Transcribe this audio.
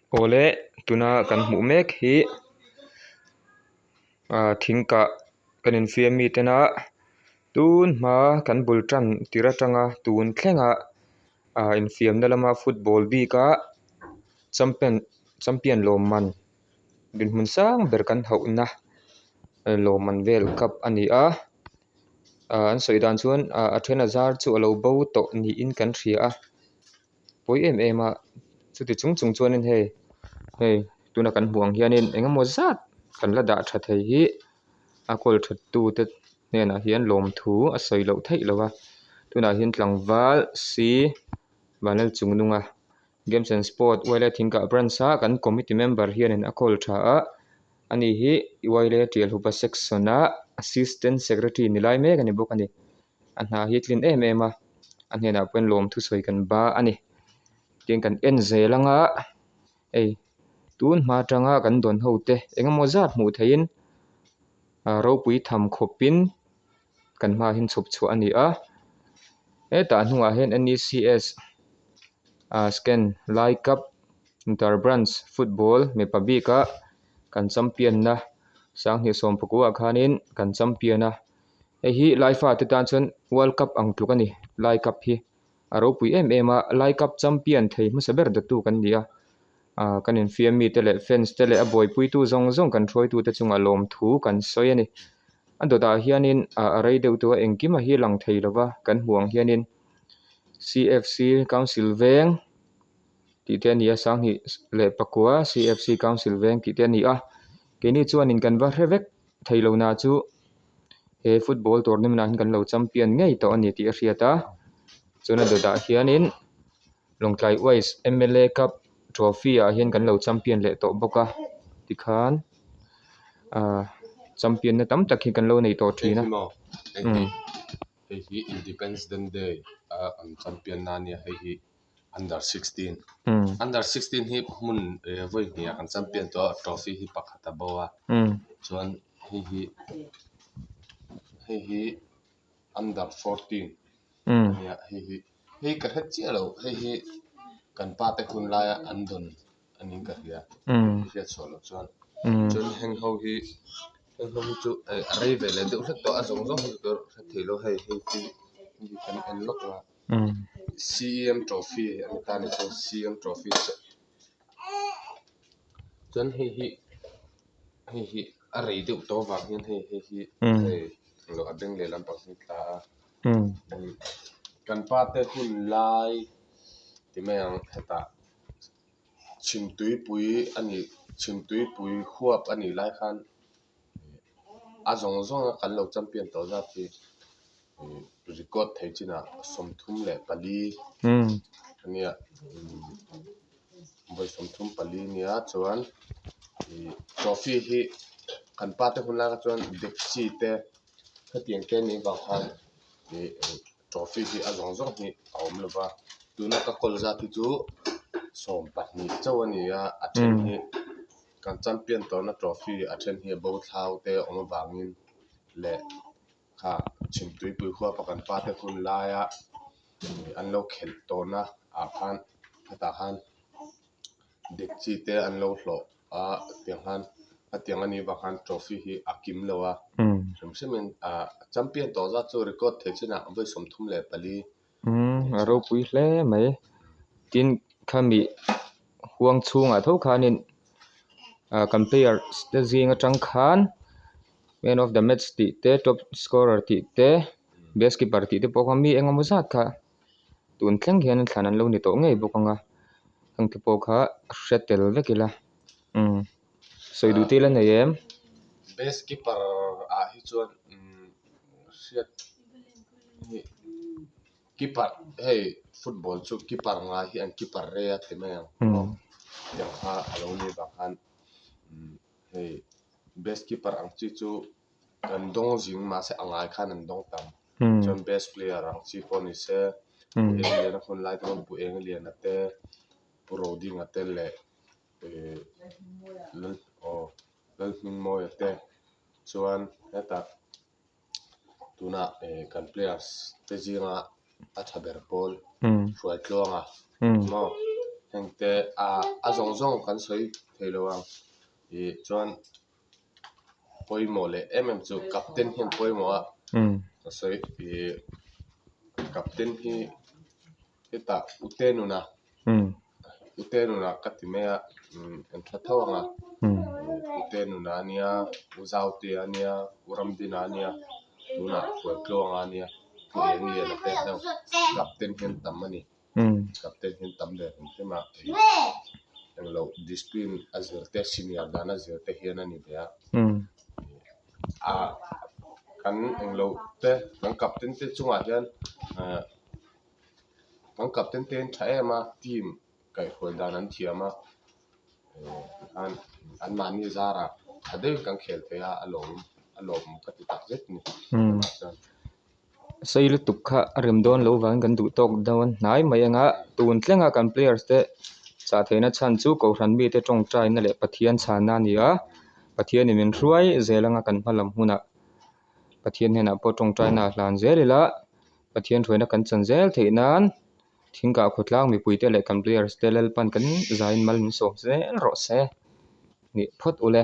Awle tuna kan hmuh mek hi ah thing kah kan infiam mi tena tun hma kan bul tan tirh atanga tun thlenga ah infiamna lama football bika champion champion lawmman dinhmun sang ber kan hauhna lawmman vel cup a ni a ah an sawi dan chuan ah a then a zar chu alo bo tawh niin kan hria a. Pawi em em a chuti chung chung chuanin hei hei tuna kan hmuh ang hianin engemaw zat kan la dah tha thei hi a kawl that tute hnenah hian lawmthu a sawi loh theih loh a tunah hian tlangval si vanlal chung nunga games and sport uaile thingkah branch a kan committee member hianin a kawl tha a ani hi uaile tial hupa section a assistant secretary ni lai mek a ni bawk a ni. A hna hi a tlin em em a a hnenah pawhin lawm thusawi kan ba a ni tin kan en zel anga hei tun hma atanga kan dawn ho te engemaw zat hmuh theihin ah ropui tham khawpin kan hmaah hian chhawp chhuah a ni a hetah hnungah hian N E C S ah scan lai cup inter branch football mipa bika kan champion na sanghnih sawmpakua ah khanin kan champion a. Hei hi Lai fate tan chuan World Cup ang tluk a ni. Lai Cup hi a ropui em em a, Lai Cup champion thei hmasa ber dawttu kan ni a. Aaa kan infiam mite leh fans te leh a buaipuitu zawng zawng kan hruaitute chungah lawmthu kan sawi a ni. A dawtah hianin ah a rei deuh tawh a engkim a hi lang thei lo va, kan hmuh ang hianin C_F_C Council veng tih te a ni a, Sanghnih leh pakua C_F_C Council veng tih te a ni a. Keini chuanin kan va hre vek. Thei lo na chu he football tournament ah hian kan lo champion ngei tawh a ni tih a hriat a chuan a dawtah hianin Lawngtlai West M L A cup trophy ah hian kan lo champion leh tawh bawk a tikhan ahh champion na tam tak hi kan lo nei tawh thin a umm. Hei hi Independence Day a an champion na ania hei hi. Under 16 Under 16 hi hmun vawi hnih ah kan champion tawh a trophy hi pakhat a bo a chuan hei hi hei hi under 14 ania hei hi hei ka hre chiah lo hei hi kan pa te hun laia an dawn a niin ka hria ka hriat chhuah loh chuan chuan heng ho hi heng ho hi chu a rei ve leh deuh hlek tawh a zawng zawng hi chu ka hre thei lo hei hei hi kan en lawk a. CEM trophy a ni ta a ni chuan CEM trophy chuan hei hi hei hi a rei deuh tawh avang hian hei hei hi hei englo a beng leh lampang hi tla a kan pa te hun lai ti mai ang hetah chhimtuipui a nih chhimtuipui huap a nih lai khan. A zawng zawnga kan lo champion tawh zat hi record thei chinah 34 a nia vawi 34 nia chuan trophy hi kan pa te hun lai kha chuan dekchi te hetiang te nih vang khan trophy hi a zawng zawng hi a awm lo va tuna ka kawl zat hi chu 12 chauh a ni a a then hi. Kan champion tawhna trophy a then hi a bo thlau te awm avangin leh kha chhimtuipui huapa kan pa te hun laia an lo khelh tawhna ah khan khatah khan dekchi te an lo hlawh a tiang khan a tiang anih vang khan trophy hi a kim lo a hrim hrim in ah champion tawh zat chu record thei chinah vawi 34. A ropui hle mai tin khami huang chhungah tho khanin ah kan players te zing atang khan man of the match tih te top scorer tih te best keeper tih te pawh kha mi engemaw zat kha tun thleng hian thlan an lo ni tawh ngei bawk ang a heng te pawh kha hre tel vek ila umm sawi duh te ila nei em? Best keeper ah hi chuan hriat hi keeper hei football chu keeper ngai hi an keeper rei a ti mai ang maw tiang kha a lo nih vang khan hei best keeper ang chi chu an dawng zing mahse a ngai khan an dawng tam chuan best player ang chi pawh ni se Pu Engliana hun lai te pawh Pu Engliana te Pu Rodinga te leh Lal aw Lalhmingmawia te chuan hetah. Tunah kan players te zinga a tha ber pawl Hruaitluanga maw? Heng te a zawng zawng kan sawi thei lo ang ih chuan pawimawh leh em em chu captain hian pawimawh a ka sawi ih captain hi hetah ute nuna ute nuna ka ti mai a an tha tho ang a ute nuna a nia u zautea a nia u ramdina a nia tunah hualtluanga a nia pu engliana te captain hian tam a ni. Captain hian tam ve hrim hrim a, englo discipline a zir te senior dan a zir te hian a ni ve a, ah kan englo te kan captain te chungah hian ah kan captain te an tha em a team kaihhruai dan an thiam a tikhan anmahni zarah tha deuhin kan khel thei a a lawm a lawm ka ti tak zet a ni tunah chuan. Sei lutuk kha a rem dawn lo vangin kan duh tawk dawn hnai mai anga tun thlenga kan players te chah theihna chhan chu Kohhran mite tawngtaina leh Pathian chhanna a ni a, Pathianin min hruai zel anga kan hma lam hunah Pathian hnenah pawh tawngtaina a hlan zel ila Pathian hruaina kan chan zel theih nan Thingkah khawtlang mipuite leh kan players te Lalpan kan zaiin mal min sawm zel rawh se nih phawt ule.